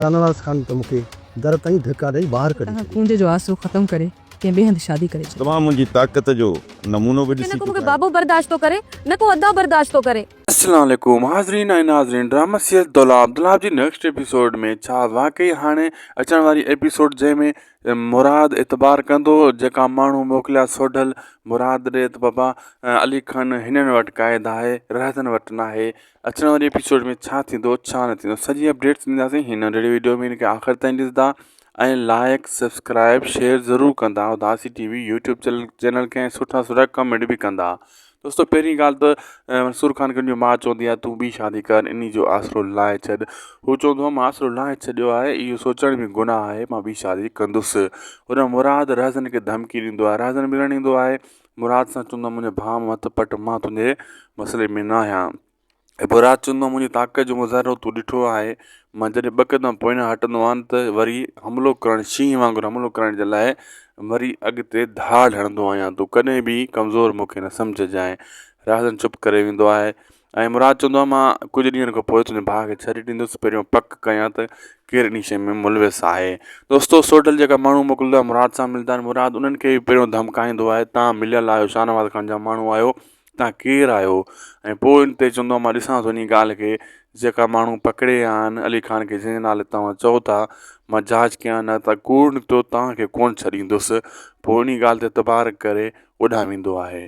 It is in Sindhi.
شاهنواز خان ته مون کي در تائين ڌڪا ڏئي ٻاهر ڪڍي تنهن ڇڏيو. ڪونج جو آسرو ختم ڪري ڪنهن ٻئي هنڌ شادي ڪري ڇڏي. توهان منهنجي طاقت جو نمونو به نه ڏسي ڪو مون کي چڪا آهيو. بابو برداشت ٿو ڪري نه ڪو ادا برداشت ٿو ڪري. السلام عليڪم حاضرين ۽ ناظرين ڊرامه سيريل دولاب دولاب جي نيڪسٽ ايپيسوڊ ۾ ڇا واقعي هاڻي اچڻ واري ايپيسوڊ جنهن ۾ مراد اعتبار ڪندو جيڪا ماڻهو موڪليا سوڍل مراد ڏي ته بابا علي خان هنن وٽ قائد آهي رهزن وٽ ناهي اچڻ واري ايپيسوڊ ۾ ڇا ٿيندو ڇا نه ٿيندو سڄي اپڊيٽس ڏينداسين هن ننڍڙي ويڊيو ۾ هن کي آخر تائين ڏسندا ۽ لائڪ سبسڪرائب شيئر ضرور ڪندا Udasi T V YouTube channel کي ۽ سٺا سٺا ڪمينٽ به ڪندا دوستو پهرين ڳالهه ته منصور خان کي ان جو ماء چوندي آهي تون ٻي شادي ڪر انهي جو آسرو لاهي ڇڏ هو چوندو آهي مان آسرو لاهي ڇڏيو آهي اهو سوچڻ به گناهه آهي مان ٻي شادي ڪندس هن مراد رهزن کي ڌمڪي ڏيندو آهي رهزن ملڻ ايندو آهي مراد سان چوندو آهي منهنجي ڀاء مان هٿ پٽ مان تنهنجي مسئلي ۾ نه آهيان ۽ مراد چوندو آهي منهنجي طاقت جو مظاهرو تو ڏٺو آهي مان جڏهن ٻه قدم پوئنا هٽندو آهيان ته وري حملو ڪرڻ شينهن وانگر حملو ڪرڻ جي لاء وري اڳتي ڌاڙ هڻندو آهيان تون ڪڏهن به ڪمزور مون کي نه سمجهجانء رازن چپ ڪري ويندو آهي ۽ مراد چوندو آهي مان ڪجهه ڏينهن کان پوء تنهنجي ڀاء کي ڇڏي ڏيندس پهريون پڪ ڪيان ته ڪير انهي شيء ۾ ملوث آهي دوستو سوڍل جيڪا ماڻهو موڪليندو آهي مراد سان ملدا آهن مراد انهن کي به پهريون ڌمڪائيندو آهي تان مليل آهيو شاهنواز خان جا ماڻهو آهيو تان ڪير آهيو ۽ پوء ان تي چوندو آهي مان ڏسان ٿو انهي ڳالهه کي جيڪا ماڻهو پڪڙي آيا آهن علي خان کي جنهن جي نالي توهان چئو ٿا مان جاچ ڪيان نه ته ڪوڙ نڪتو توهان کي ڪونه ڇڏيندس پوء انهي ڳالهه تي اعتبار ڪري اوڏانهن ويندو آهي.